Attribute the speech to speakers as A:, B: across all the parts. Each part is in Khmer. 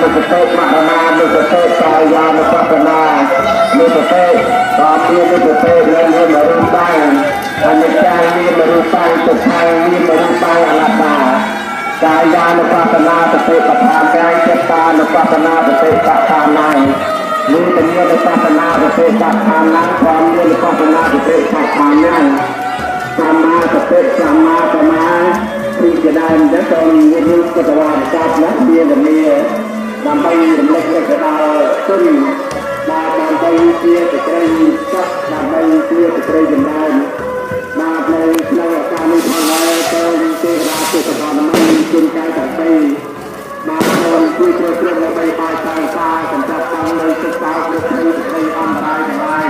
A: នុសតិមរណានុសតិកាយានុបស្សនានុសតិតាមាននុសតិនាមរូបាំងអនិច្ចានាមរូបាំងទុក្ខនាមរូបាំងអនត្តាកាយានុបស្សនាសតិប្បដ្ឋានកាយចិត្តតានុបស្សនាសតិប្បដ្ឋានំវេទនានុបស្សនាសតិប្បដ្ឋានំធម្មានុបស្សនាសតិប្បដ្ឋានំសម្មាសតិសម្មាសមាធិជាដើមអញ្ចឹងសូមញាតិញោមពុទ្ធបរិស័ទណាមានវេលាដើម្បីរំលឹកទៅដល់គុណបាទដើម្បីជាសេចក្តីសុខដើម្បីជាសេចក្តីចម្រើនបាទនៅក្នុងឱកាសនេះផងដែរសូមទេវតាសុខភាពម័យគុណកាយទាំងបីបាទសូមជួយជ្រោមជ្រែងដើម្បីបាយសាងសាកម្ចាត់តាមនៅទុក្ខសោកគ្រោះភ័យសេចក្តីអន្តរាយទាំងឡាយ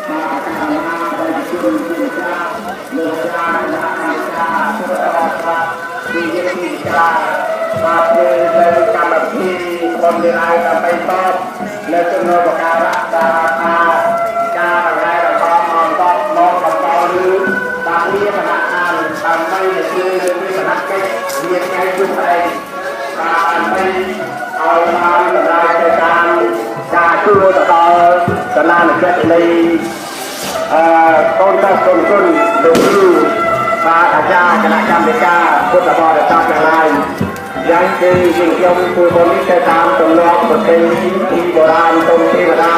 A: បាទអកាលណាដោយគុណជាម្ចាស់លោកចាស់គណៈកម្មការពុទ្ធបរិស័ទទីយាទីចាបាទធ្វើនៅកម្មវិធីបុណ្យនេះហើយដើម្បីតបនៅចំណូលការៈតាថាការដង្ហែរបស់មកតបមកបន្តឬបាទមានគណៈអានដើម្បីជួយរឿងគណៈកិច្ចមានថ្ងៃជួបស្អែកបាទដើម្បីឲ្យបានសម្រាប់ទៅតាមការជួយទៅដល់កណានចិត្តនៃអឺកូនសិស្សកូនគុណលោកគ្រូបាទអាចារ្យគណៈកម្មការពុទ្ធបរិស័ទទាំងឡាយយ៉ាងគឺយើងខ្ញុំធ្វើបុណ្យនេះទៅតាមទម្លាប់ប្រពៃណីពីបុរាណទុំទេវតា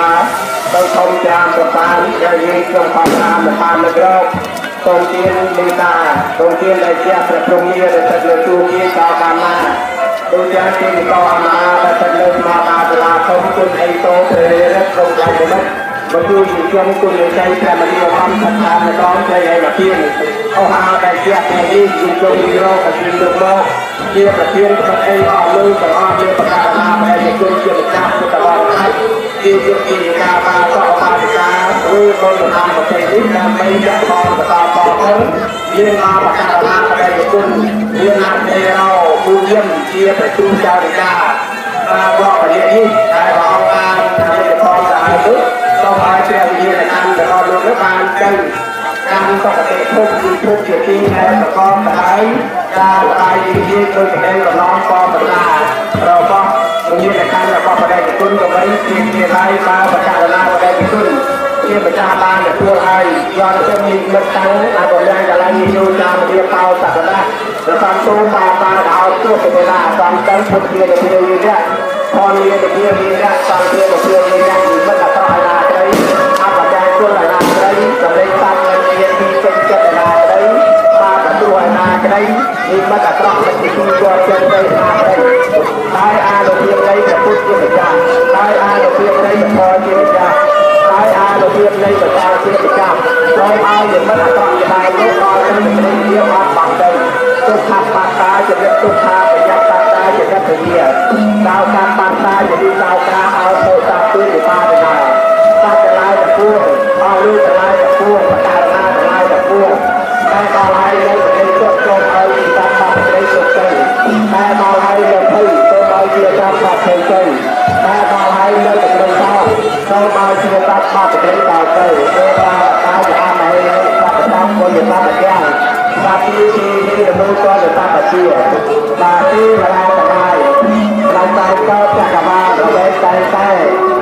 A: ទៅធំច្រាមប្របានដែលយើងខ្ញុំខំតាមបានលើក្រោកសូមទានមេត្តាសូមទានដែលជាព្រះព្រហ្មមាដែលស្ថិតលើជួរមានតកាមាដូចជាទានកអមាដែលស្ថិតលើស្មាតាសាលាធំគុណអីតោព្រះរិទ្ធក្នុងដៃនិមិត្តមកជួយខ្ញុំគុណជ័យព្រះមនីអំស្ថានក្រមជ័យឯមកទៀនអស់អាដែលជាព្រះនេះយើងចូលរកអធិលោកមកជាប្រធានប្រអីអស់លុយទាំងអស់មានប្រកាសណាប្រជាជនជាម្ចាស់ពុទ្ធបរិស័ទជាយុគិកាបាសកបាសិកាឬបុណ្យធម្មប្រទេសនេះដើម្បីចាក់បងបន្តបទៅមានអបកាសណាប្រជាជនមានអធិរោពូយមជាប្រជុំចៅរិកាបាបកនេះនេះដែលព្រះអង្គបានមានផងដែរនោះសូមឲ្យព្រះវិញ្ញាណខណ្ឌរបស់លោកនោះបានទៅកម្មសុគតិភពគឺភពជាទីដែលប្រកបដោយការបាយវិញ្ញាណដោយសេចក្តីកំឡងកបតារបស់វិញ្ញាណខណ្ឌរបស់ព្រះគុណកវីជាជាឡៃបើបកលណាព្រះគុណជាម្ចាស់បានទទួលហើយយកទៅមានមិត្តតាំងឲ្យបំរាយកលាញយោតាមវិបោសកលៈរសំទូបាបាដល់ទោះទៅណាសំទៅពុទ្ធជាវិរិយៈផលលាវិរិយៈសង្ឃាវិរិយៈនិមិត្តអក្រក់ឯណាក្តីអបដាគុណឯណាក្តីសម្លេងសត្វនឹងមានទីពេញចិត្តឯណាក្តីបាបទោះឯណាក្តីនិមិត្តអាក្រក់មិនទីគាត់ចិត្តទៅឯណាក្តីហើយអានុភាពនៃព្រះពុទ្ធជាម្ចាស់ហើយអានុភាពនៃព្រះធម៌ជាម្ចាស់ហើយអានុភាពនៃព្រះសាជាម្ចាស់សូមឲ្យនិមិត្តអាក្រក់ជាដើមនោះដល់ទៅសេចក្តីជាអត់បានទៅទុក្ខបត្តាជាទុក្ខបយត្តាជាកតយាសោកបត្តាជាសោកាអោសោតាទុនិបាតនាសត្វទាំងឡាយទាំងពួងអស់លោកទាំងឡាយទាំងពួងបកាណាទាំងឡាយទាំងពួងតែដល់ហើយនៅប្រទេសទុកសូមឲ្យជាសត្វបប្រទេសទុកទៅតែដល់ហើយនៅភ័យសូមឲ្យជាសត្វបប្រទេសទៅតែដល់ហើយនៅប្រទេសសោសូមឲ្យជាសត្វបប្រទេសតទៅទេវតាជាអមហេសត្វតាមគុណសត្វយ៉ាងបាទីទីនេះរមនុស្សក៏ទៅតាមជាបាទីវរាទាំងឡាយឡើងតែកោចក្របាលរបែកតែតែ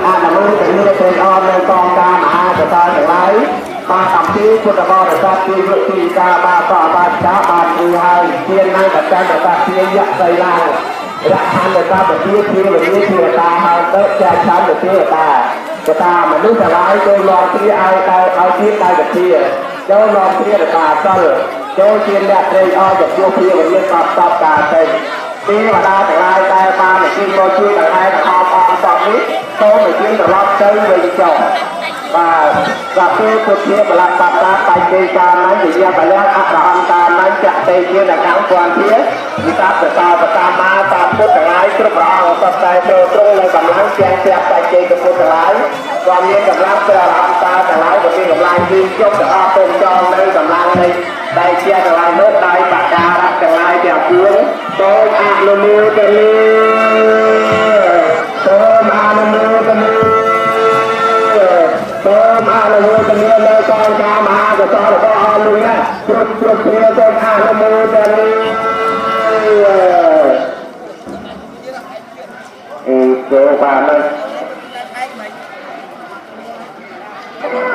A: អនុមោទនាត្រេកអរនៅកងការមហាកសលទាំងឡាយបាទអំពីពុទ្ធបរិស័ទទីយុតិកាបាតបាចាបានធ្វើហើយទាននៅបច្ច័យតទាយៈសីឡារខណ្ឌតបទាភាវនីភាវតាហើយទៅចាឆន្ទទេវតាកតាមនុស្សទាំងឡាយចូលនាំគ្នាឲ្យទៅឲ្យទៀតដោយពធាចូលនាំគ្នារកាសិលចូលជាអ្នកត្រេកអរចំពោះភាវនាតបតបការទៅទេវតាទាំងឡាយដែលបានអញ្ជើញមកជួយទាំងឯងទាំងអមអមសពនេះសូមអញ្ជើញត្រឡប់ទៅវិញចុះបាទសព្វពុទ្ធាបលបតាបច្ចេកានញ្ញយបលៈអរហន្តានញ្ញចតេជានកម្មពន្ធាវិតាបតាបតាមាតាពុទ្ធទាំងឡាយគ្រប់ព្រះអង្គសត្វតែចូលត្រង់នៅកម្លាំងជាងព្រះបច្ចេកពុទ្ធទាំងឡាយក៏មានកម្លាំងព្រះអរហន្តាទាំងឡាយក៏មានកម្លាំងយឺជប់ទាំងអស់ទៅចងនៅកម្លាំងនៃដែលជាទាំងឡាយនោះដោយបការៈទាំងឡាយទាំងពួងសូមអនុមោទនាសូមអនុមោទនាសូមអនុមោទនានៅកងការមហាកុសលរបស់អស់លោកណាគ្រប់គ្រប់គ្នាសូមអនុមោទនា អេ ចូលបានហើយ។